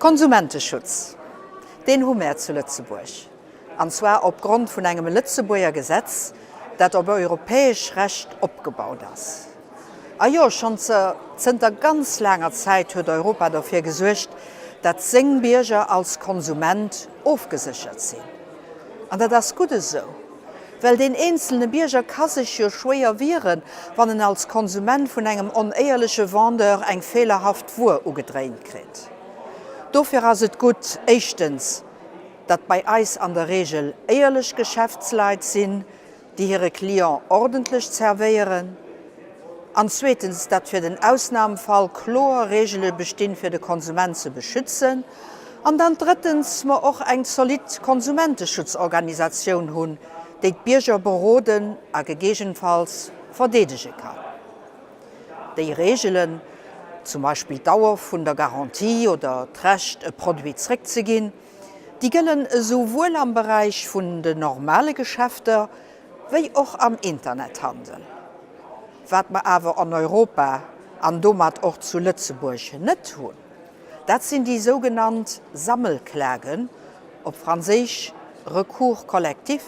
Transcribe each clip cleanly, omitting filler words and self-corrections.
Konsumenteschutz, deen hu mär zu Lëtzebuerg, an zwar opgrond vun engem Lëtzebuerger Gesetz, dat op europäesch Recht opgebaut ass. A jo, schonn zënter ganz laanger Zäit huet Europa derfir gesuergt, dat seng Bierger als Konsument ofgeséchert sinn. An dat ass gutt esou, well deen eenzelne Bierger ka sech jo schwéier wieren, wann en als Konsument vun engem onéierleche Vendeur eng feelerhaft Wuer ugedréint kritt. Dofir ass et gutt, éischtens, datt bei eis an der Regel éierlech Geschäftsleit sinn, déi hire Client ordentlech zerwéieren, an zweetens, datt fir den Ausnahmefall kloer Regele bestinn, fir de Konsument ze beschützen, an dann drëttens, mer och eng zolidd Konsumenteschutzorganisatioun hunn, déi d'Bierger beroden a gegeegenfalls verdeedege kann. Déi Regelen, zum Beispill d'Dauer vun der Garantie oder d'Recht, e Produit zréckzeginn, Déi gëllen esouwuel am Beräich vun den normale Geschäfter wéi och am Internethandel. Wat mer awer an Europa an domat och zu Lëtzebuerg net hunn, dat sinn déi sougenannt Sammelklagen, op Franséisch Recours collectif,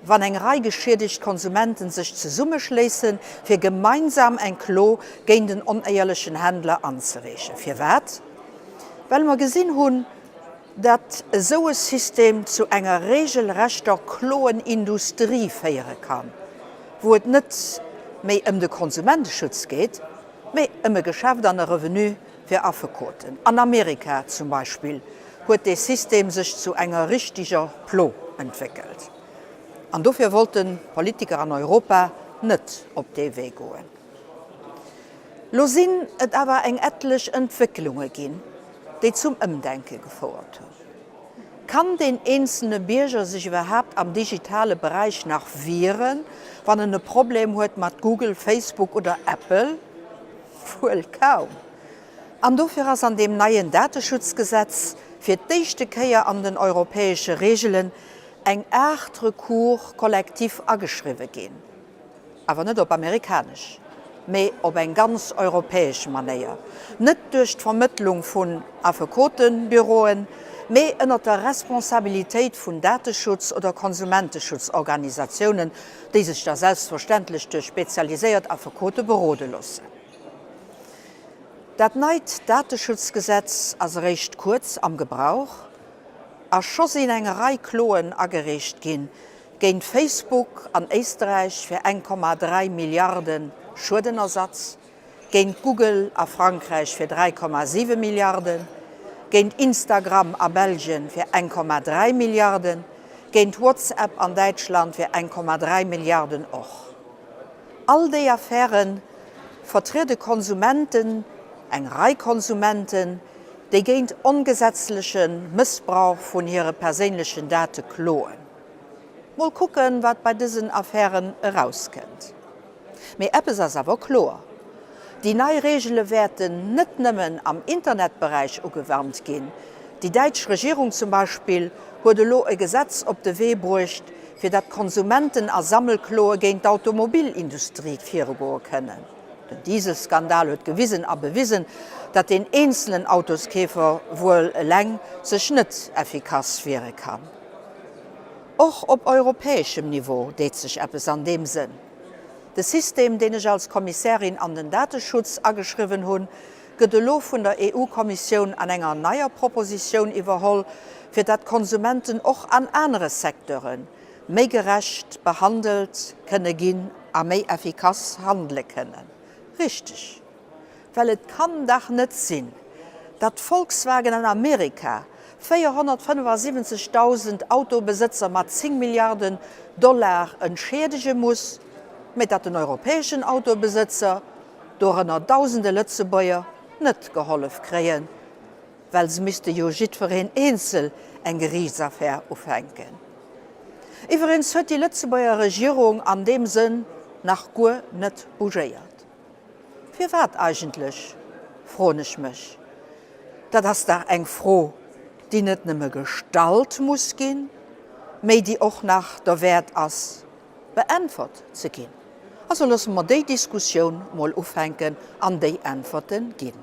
wann eng Rei geschiedegt Konsumenten sech zesummeschléissen, fir gemeinsam eng Klo géint en onéierlechen Händler anzereechen. Firwat? Well mer gesinn hunn, datt esou e System zu enger regelrechter Kloenindustrie féiere kann, wou et net méi ëm de Konsumenteschutz geet, mee ëm e Geschäft an e Revenu fir Affekoten. An Amerika zum Beispill huet dee System sech zu enger richteger Plo entwéckelt. An dofir wollten d'Politiker an Europa net op dee Wee goen. Lo sinn et awer eng etlech Entwécklunge ginn, déi zum Ëmdenke gefouert hunn. Kann deen eenzelne Bierger sech iwwerhaapt am digitale Beräich nach wieren, wann en e Problem huet mat Google, Facebook oder Apple? Wuel kaum. An dofir ass an deem neien Dateschutzgesetz fir d'éischte Kéier an den europäesche Reegelen eng Aart Recours collectif ageschriwwe ginn, awer net op amerikanesch, mee op eng ganz europäesch Manéier, net duerch d'Vermëttlung vun Affekotebüroen, mee ënnert der Responsabilitéit vun Dateschutz oder Konsumenteschutzorganisatiounen, déi sech da selbstverständlech duerch spezialiséiert Affekote berode loossen. Dat neit Dateschutzgesetz ass eréischt kuerz am Gebrauch a scho sinn eng Rei Kloen agereecht ginn, géint Facebook an Éisterräich fir 1,3 Milliarde Schuedenersatz, géint Google a Frankräich fir 3,7 Milliarden, géint Instagram a Belgien fir 1,3 Milliarden, géint WhatsApp an Däitschland fir 1,3 Milliarden och. All déi Affäre vertriede Konsumenten, eng Rei Konsumenten, déi géint ongesetzleche Mëssbrauch vun hire perséinlechen Date kloen. Mol kucken, wat bei dësen Affären erauskënnt. Mee eppes ass awer kloer, Déi nei Reegele wäerten net nëmmen am Internetberäich ugewannt ginn. Déi däitsch Regierung zum Beispill huet elo e Gesetz op de Wee bruecht, fir datt Konsumenten a Sammelkloe géint d'Automobilindustrie virugoe kënnen. Den Dieselskandal huet gewisen a bewisen, datt deen eenzelen Autoskeefer wuel eleng sech net effikass wiere kann. Och op europäeschem Niveau deet sech eppes an deem Sënn. De System, deen ech als Kommissärin an den Dateschutz ageschriwwen hunn, gëtt elo vun der EU-Kommissioun an enger neier Propositioun iwwerholl, fir datt d'Konsumenten och an anere Secteure méi gerecht behandelt kënne ginn a méi effikass handele kënnen. Richteg, well et kann dach net sinn, datt Volkswagen an Amerika 475.000 Autobesëtzer mat 10 Milliarden Dollar entschiedege muss, mä datt den europäeschen Autobesëtzer, dorënner dausende Lëtzebuerger, net gehollef kréien, well se misste jo jiddwereen eenzel eng Geriichtsaffär ufänken. Iwweregens huet déi Lëtzebuerger Regierung an deem Sënn nach guer net bougéiert. Firwat eigentlech, froen ech mech. Dat ass dach eng Fro, déi net nëmme gestallt muss ginn, méi déi och nach derwäert ass, beäntwert ze ginn. Also loosse mer déi Diskussioun mol ufänken an déi Äntwerte ginn.